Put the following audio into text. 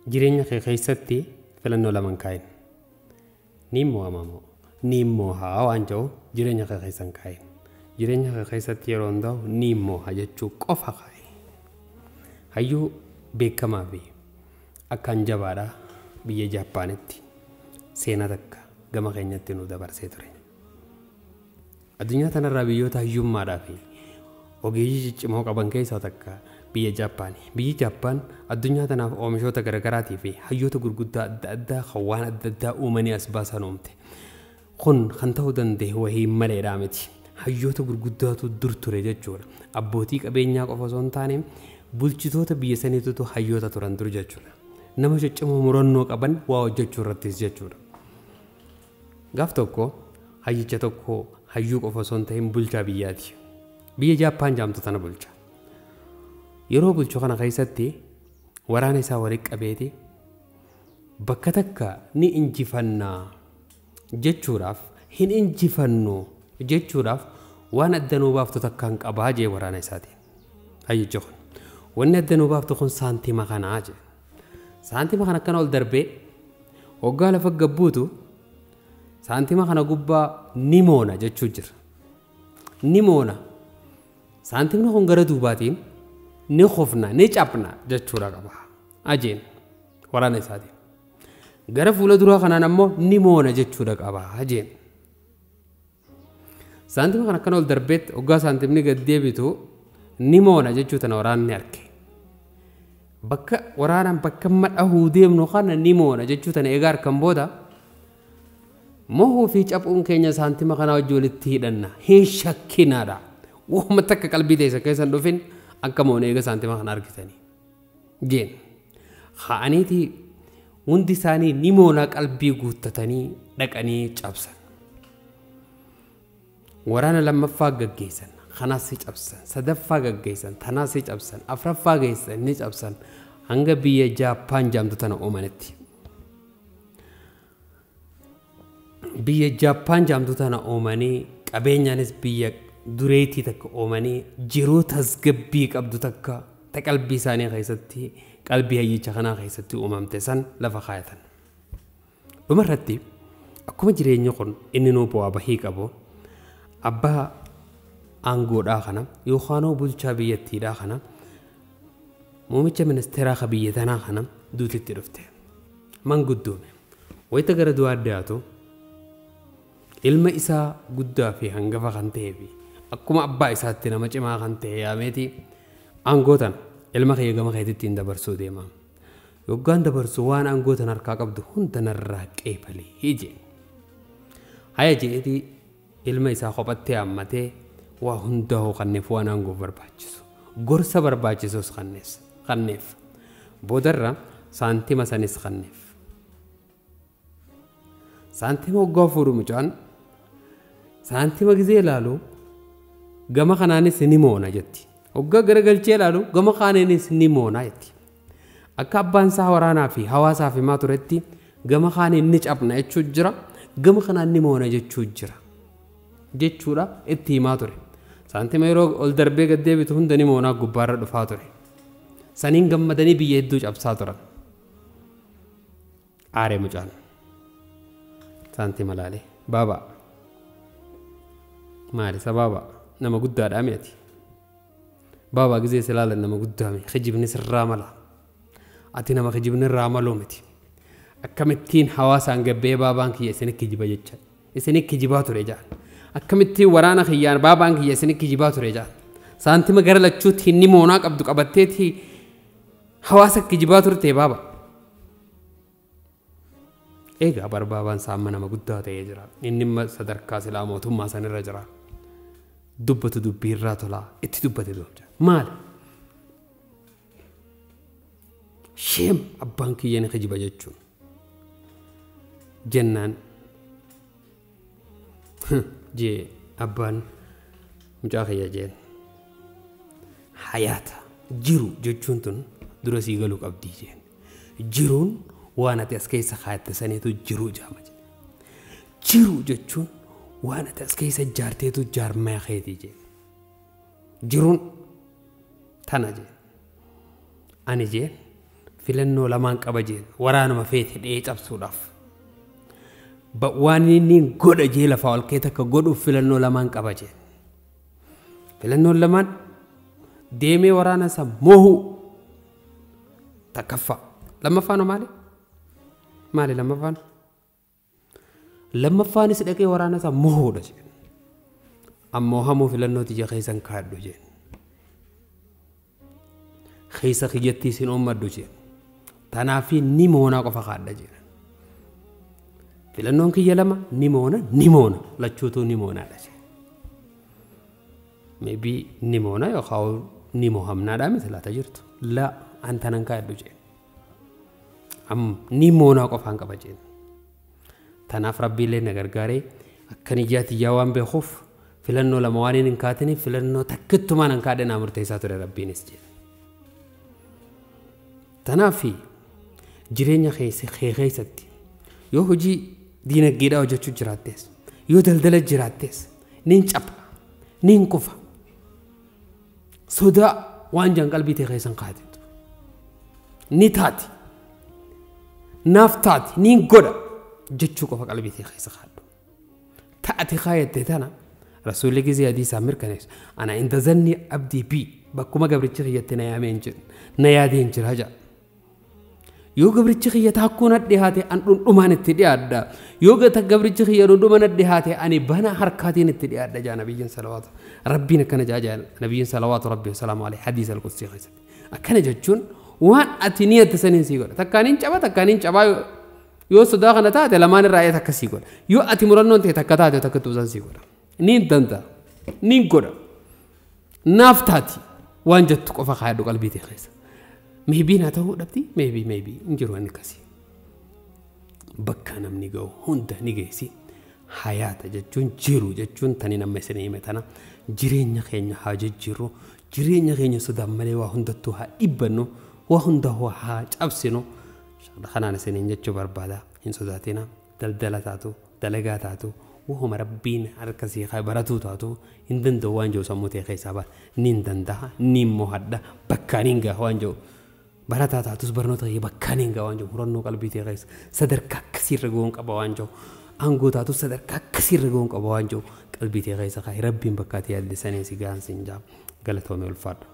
Jireenya kee keessatti filannoo lamaan kaa'in. Ni mo'amamoo ni mo'aa waan jedhu jireenya kee keessa hin kaa'in. Jireenya kee keessatti yeroo hundaa'u ni mo'a jechuu qofa kaa'i. Hayyuu beekamaa fi akkaan jabaadha biyya Jaappaanitti seenaa takka gama keenyatti nu dabarsee ture. Addunyaa kanarraa biyyoota hayyummaadhaa fi ogeeyyii ciccimoo qaban keessaa takka biyya Jaappaani. Biyyi Jaappaan addunyaa tanaaf oomishoota garaagaraatii fi hayyoota gurguddaa adda addaa kan waan adda addaa uumanii as baasan uumte. Kun kan ta'uu danda'e wahii maleedhaa miti. Hayyoota gurguddaatu dur ture jechuudha. Abbootii qabeenyaa qofa osoo hin taane bulchitoota biyya saniitutu hayyoota turan dur jechuudha. Nama ciccimoo murannoo qaban waa hojjechuu irrattis jechuudha. Gaaf tokko hayyicha tokko hayyuu qofa osoo hin ta'in bulchaa biyyaati. Biyya Jaappaan jaamtu tana bulcha. Yeroo bulchu kana keessatti waraana isaa walitti qabeeti bakka takka ni injifannaa jechuudhaaf hin injifannu jechuudhaaf waan adda nuu baaftu takkaan qabaa jee waraana isaatiin. Hayyichi kun wanni adda nuu baaftu kun saantima kanaa jee. Saantima kana akkana ol darbee hoggaa lafa gabbuutu saantima kana gubbaa ni moona jechuu jira. Ni moona. Saantimni kun gara duubaatiin ni kufna ni cabna jechuudha qaba. Ajeen waraana isaatiin. Gara fuula duraa kanaan ammoo ni moona jechuudha qaba ajeen. Saantima kana akkana ol darbeetti hoggaa saantimni gad deebitu ni moona jechuu tana waraanni arge. Bakka waraanaan bakka amma dhahuu deemnu kana ni moona jechuu tana egaa harkan booda mohuu fi caphuun keenya saantima kanaa wajji walitti hidhanna hin shakkinaadha. Waanuma takka qalbii teessa keessa hin dhufin akka moona eega saantima kana argitanii. Jeen ka'aniiti hundi isaanii ni moona qalbii guuttatanii dhaqanii cabsan. Waraana lammaffaa gaggeessan kanaas ni cabsan, sadaffaa gaggeessan tanaas ni cabsan, afraffaa geessan ni cabsan hanga biyya Jaappaan jaamtu tana uumanitti. Biyya Jaappaan jaamtu tana uumanii qabeenyaanis biyya dureetii takka uumanii jiruu tasgabbii qabdu takka ta qalbii isaanii keessatti qalbii hayyicha kanaa keessatti uumamte san lafa kaayatan. Dhumarratti akkuma jireenyi kun inni nuu bu'aa bahii qabu abbaa aangoodhaa kana yookaan bulchaa biyyattiidhaa kana muummicha ministeeraa ka biyya tanaa kana duutitti dhufte. Manguddoome wayita gara du'aa dhiyaatu ilma isaa guddaa fi hangafa kan ta'ee fi akkuma abbaa isaatti nama cimaa kan ta'e yaameeti aangoo tana ilma kiyya gama keetitti hin dabarsuu deema. Yoggaan dabarsu waan aangoo tana harkaa qabdu hunda narraa qeebalee jee. Haya jeetii ilma isaa kophattee hammatee waa hundaa kanneef waan aangoof barbaachisu gorsa barbaachisus kanneef boodarra saantima sanis kanneef. Saantima hoggaa fuudhu mucaan saantima gizee ilaalu gama kanaanis ni moona jetti. Hoggaa garagalchee ilaalu gama kaaniinis ni moona jetti. Akka abbaan isaa waraanaa fi hawaasaaf himaa turetti gama kaaniin ni cabna jechuu jira, gama kanaan ni moona jechuu jira jechuudha itti himaa ture. Saantima yeroo ol darbee gad deebitu hunda ni moonaa gubbaarra dhufaa ture. Saniin gammadanii biyya hedduu cabsaa turan. Aaree mucaan saantima laalee baabaa maali sabaaba nama guddaadhaa mi'ati. Baabaa gizee si ilaalan nama guddaa mi kijibni sirraa mala. Ati nama kijibni irraa maluu miti. Akkamittiin hawaasaan gabbee baabaan kiyya isin kijiba jecha isin kijibaa ture jaan. Akkamittiin waraana kiyyaan baabaan kiyya isin kijibaa ture jaan. Saantima gara lachuutti inni moonaa qabdu qabatteeti hawaasa kijibaa turte baaba. Egaa barbaabaan saamma nama guddaa ta'ee jira. Inni sadarkaa silaa mootummaa sanirra jira. Dubbatu dubbii irraa tolaa itti dubbate dubbata. Maali? Sheem abbaan kiyya ni kijiba jechuun. Jennaan jee abbaan mucaa kiyya jeen hayaata jiru jechuun tun dura sii galuu qabdii jeen. Jiruun waan ati as keessa kaayatte saniitu jiruu jaama jedhe. Jiruu jechuun waan ati as keessa ijaarteetu jaarmaya keetii jeen. Jiruun tana jeen. Ani jeen Filannoo lamaan qaba jeen waraanuma feete dhee cabsuudhaaf. Waan inni godha jee lafaa ol kee takka godhuuf filannoo lamaan qaba jeen. Filannoon lamaan deemee waraana isa moohuu takkaffaa. Lammaffaan maali? Maali lammaffaan? Lammaffaanis dhaqee waraana isaa moohuudha jeen. Ammoo hamuu filannoo tiyya keessan kaadhu jeen. Keessa kiyyattii isin uummadhu jeen. Tanaafi ni moonaa qofa kaadha jeen. Filannoon kiyya lama ni moona ni moona lachuutuu ni moonaadha jeen. Maybe ni moona yookaan ni moohamnaadhaa miti laata jirtu. La antanan kaadhu jeen. Am ni moonaa qofaan qaba jeen. Tanaaf rabbiillee na gargaaree akka niyyaa tiyyaa waan beekuuf filannoo lama waan hin kaatiniif filannoo takkittumaan hin kaadhe naa murteessaa ture rabbiinis jeen. Tanaaf jireenya keessatti yoo hojii diinagdeedhaa hojjechuu jiraattes yoo daldala jiraattes niin caba niin kufa sodaa waan jaan qalbii ta'e keessan kaatetu ni taati naaf taati niin godha jechuu qofa qalbii ta'e keessa kaadhu taate kaayatte tana rasuulli gizee hadiisaa mirkaneessu ana inda zanni abdii bii bakkuma gabrichi kiyyatti na yaamee hin jiru na yaadee hin jira ja'a. Yoo gabrichi kiyya taakkuu na dhiyaate an dhundhumaan itti dhiyaadha. Yoo gabrichi kiyya dhundhuma na dhiyaate ani bana harkaatiin itti dhiyaadha jaa nabiyyiin salawaatu. Rabbiin akkana jaa jaa nabiyyiin salawaatu rabbi salaamu alayhi hadiisa al-qudsii keessatti. Akkana jechuun waan ati niyatte saniin sii godha. Takkaaniin caba takkaaniin cabaa yoo sodaa kana taate lamaan irraa ee takka sii godha. Yoo ati murannoon ta'e takka taate takka tuusan sii godha. Niin danda'a. Niin godha. Naaf taati waan jettu qofa kaayadhu qalbii ta'e keessa. Maybe naa ta'uu dhabdi maybe maybe hin jiru inni akkasii. Bakka namni ga'u hunda ni geessi. Hayaata jechuun jiru jechuun tani nama isin hime tana jireenya keenya haa jijjiirru jireenya keenya sodaan malee waa hundattuu haa dhibbannu waa hunda haa cabsinu. Kanaan isiniin jechuu barbaada hin sodaatina daldala taatu dalagaa taatu wahuma rabbiin harkasii baratuu taatu hin danda'u waan jiru sammuu ta'e keessaa ba'a ni hin danda'a ni immoo hadha bakkaan hin gaha waan jiru. Barataa taatus barnoota kee bakkaan hin gaha waan jiru murannoo qalbii ta'e keessa sadarkaa akkasiirra ga'uun qaba waan jiru aangoo taatus sadarkaa akkasiirra ga'uun qaba waan jiru qalbii ta'e keessa kaa'e rabbiin bakka ati yaadde sanii si gahan siin jaa galatoomee ulfaadha.